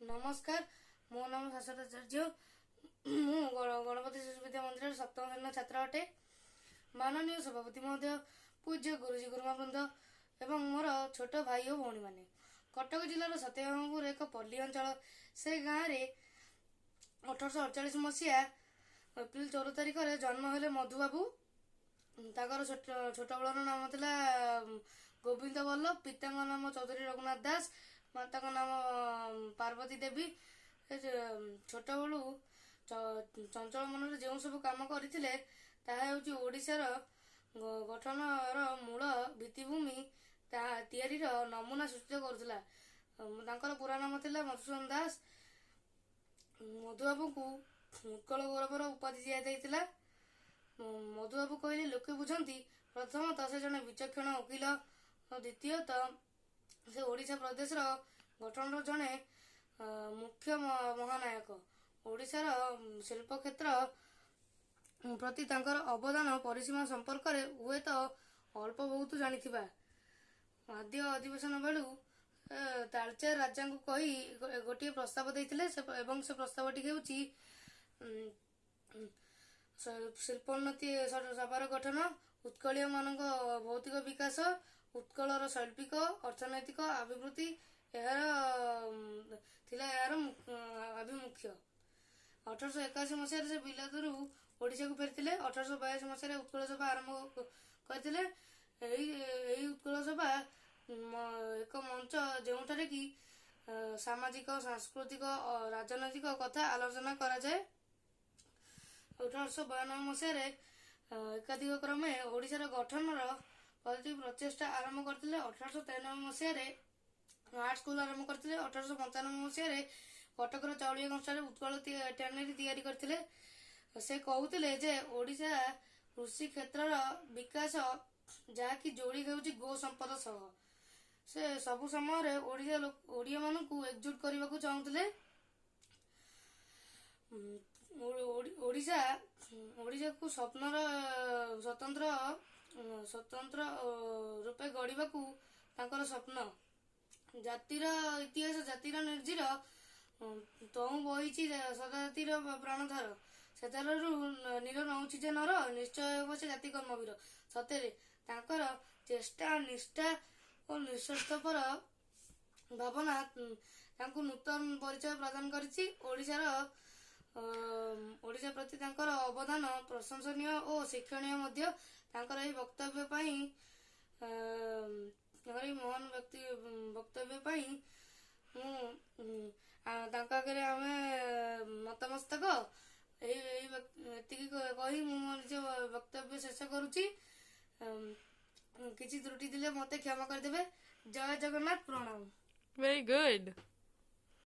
ନମସ୍କାର, ମୋ ନାମ ଶାଶ୍ୱତ ଆଚାର୍ଯ୍ୟ। ମୁଁ ଗଣପତି ଶିଶୁ ବିଦ୍ୟା ମନ୍ଦିରର ସପ୍ତମ ଶ୍ରେଣୀର ଛାତ୍ର ଅଟେ। ମାନନୀୟ ସଭାପତି ମହୋଦୟ, ପୂଜ୍ୟ ଗୁରୁଜୀ ଗୁରୁମା ବୃନ୍ଦ ଏବଂ ମୋର ଛୋଟ ଭାଇ ଓ ଭଉଣୀମାନେ, କଟକ ଜିଲ୍ଲାର ସତ୍ୟଭାମପୁର ଏକ ପଲ୍ଲୀ ଅଞ୍ଚଳ। ସେ ଗାଁରେ 1848 ମସିହା ଏପ୍ରିଲ 14 ତାରିଖରେ ଜନ୍ମ ହେଲେ ମଧୁବାବୁ। ତାଙ୍କର ଛୋଟବେଳର ନାମ ଥିଲା ଗୋବିନ୍ଦ ବଲ୍ଲଭ। ପିତାଙ୍କ ନାମ ଚୌଧୁରୀ ରଘୁନାଥ ଦାସ, ମାତାଙ୍କ ନାମ ପାର୍ବତୀ ଦେବୀ। ଛୋଟବେଳୁ ଚଞ୍ଚଳ ମନରେ ଯେଉଁ ସବୁ କାମ କରିଥିଲେ, ତାହା ହେଉଛି ଓଡ଼ିଶାର ଗଠନର ମୂଳ ଭିତ୍ତିଭୂମି ତାହା ତିଆରିର ନମୁନା ସୃଷ୍ଟି କରୁଥିଲା। ତାଙ୍କର ପୁରା ନାମ ଥିଲା ମଧୁସୂଦନ ଦାସ। ମଧୁବାବୁଙ୍କୁ ଉତ୍କଳ ଗୌରବର ଉପାଧି ଦିଆଯାଇଥିଲା। ମଧୁବାବୁ କହିଲେ ଲୋକେ ବୁଝନ୍ତି। ପ୍ରଥମତଃ ସେ ଜଣେ ବିଚକ୍ଷଣ ଓକିଲ, ଦ୍ୱିତୀୟତଃ ସେ ଓଡ଼ିଶା ପ୍ରଦେଶର ଗଠନର ଜଣେ ମୁଖ୍ୟ ମହାନାୟକ। ଓଡ଼ିଶାର ଶିଳ୍ପ କ୍ଷେତ୍ର ପ୍ରତି ତାଙ୍କର ଅବଦାନ ପରିସୀମା ସମ୍ପର୍କରେ ହୁଏତ ଅଳ୍ପ ବହୁତ ଜାଣିଥିବା। ଆଦ୍ୟ ଅଧିବେଶନ ବେଳୁ ତାଳଚେର ରାଜାଙ୍କୁ କହି ଗୋଟିଏ ପ୍ରସ୍ତାବ ଦେଇଥିଲେ ସେ, ଏବଂ ସେ ପ୍ରସ୍ତାବଟି ହେଉଛି ଶିଳ୍ପୋନ୍ନତି ସଭାର ଗଠନ, ଉତ୍କଳୀୟ ମାନଙ୍କ ଭୌତିକ ବିକାଶ, ଉତ୍କଳର ଶୈଳ୍ପିକ ଅର୍ଥନୈତିକ ଅଭିବୃଦ୍ଧି ଏହାର ଥିଲା ଏହାର ଆଭିମୁଖ୍ୟ। 1881 ମସିହାରେ ସେ ବିଲାତରୁ ଓଡ଼ିଶାକୁ ଫେରିଥିଲେ। 1882 ମସିହାରେ ଉତ୍କଳ ସଭା ଆରମ୍ଭ କରିଥିଲେ। ଏହି ଉତ୍କଳ ସଭା ଏକ ମଞ୍ଚ, ଯେଉଁଠାରେ କି ସାମାଜିକ, ସାଂସ୍କୃତିକ, ରାଜନୈତିକ କଥା ଆଲୋଚନା କରାଯାଏ। 1892 ମସିହାରେ ଏକାଧିକ କ୍ରମେ ଓଡ଼ିଶାର ଗଠନର ପ୍ରତି ପ୍ରଚେଷ୍ଟା ଆରମ୍ଭ କରିଥିଲେ। 1893 ମସିହାରେ ଆର୍ଟ ସ୍କୁଲ ଆରମ୍ଭ କରିଥିଲେ। 1895 ମସିହାରେ କଟକର ଚାଉଳିଆ ଗଞ୍ଜଠାରେ ଉତ୍କଳ ଟ୍ୟାନେରୀ ତିଆରି କରିଥିଲେ। ସେ କହୁଥିଲେ ଯେ ଓଡ଼ିଶା କୃଷି କ୍ଷେତ୍ରର ବିକାଶ, ଯାହାକି ଯୋଡ଼ି ହେଉଛି ଗୋ ସମ୍ପଦ ସହ। ସେ ସବୁ ସମୟରେ ଓଡ଼ିଶା ଓଡ଼ିଆମାନଙ୍କୁ ଏକଜୁଟ କରିବାକୁ ଚାହୁଁଥିଲେ। ଓଡ଼ିଶାକୁ ସ୍ୱପ୍ନର ସ୍ୱତନ୍ତ୍ର ରୂପେ ଗଢ଼ିବାକୁ ତାଙ୍କର ସ୍ୱପ୍ନ। ଜାତିର ଇତିହାସ ଜାତିର ନିର୍ଜିର, ତହୁଁ ବହିଛି ସଦା ଜାତିର ପ୍ରାଣଧାର, ସେଧାରରୁ ନୀର ନଉଛି ଯେ ନର, ନିଶ୍ଚୟ ହେବ ସେ ଜାତି କର୍ମବୀର। ସତରେ ତାଙ୍କର ଚେଷ୍ଟା, ନିଷ୍ଠା ଓ ନିଃସ୍ୱାର୍ଥପର ଭାବନା ତାଙ୍କୁ ନୂତନ ପରିଚୟ ପ୍ରଦାନ କରିଛି। ଓଡ଼ିଶା ପ୍ରତି ତାଙ୍କର ଅବଦାନ ପ୍ରଶଂସନୀୟ ଓ ଶିକ୍ଷଣୀୟ ମଧ୍ୟ। ତାଙ୍କର ଏହି ବକ୍ତବ୍ୟ ପାଇଁ, ତାଙ୍କର ଏହି ମହାନ ବ୍ୟକ୍ତି ବକ୍ତବ୍ୟ ପାଇଁ ମୁଁ ତାଙ୍କ ଆଗରେ ଆମେ ନତମସ୍ତକ। ଏଇ ଏତିକି କହି ମୁଁ ମୋ ନିଜ ବକ୍ତବ୍ୟ ଶେଷ କରୁଛି। କିଛି ତ୍ରୁଟି ଥିଲେ ମତେ କ୍ଷମା କରିଦେବେ। ଜୟ ଜଗନ୍ନାଥ, ପ୍ରଣାମ। Very good.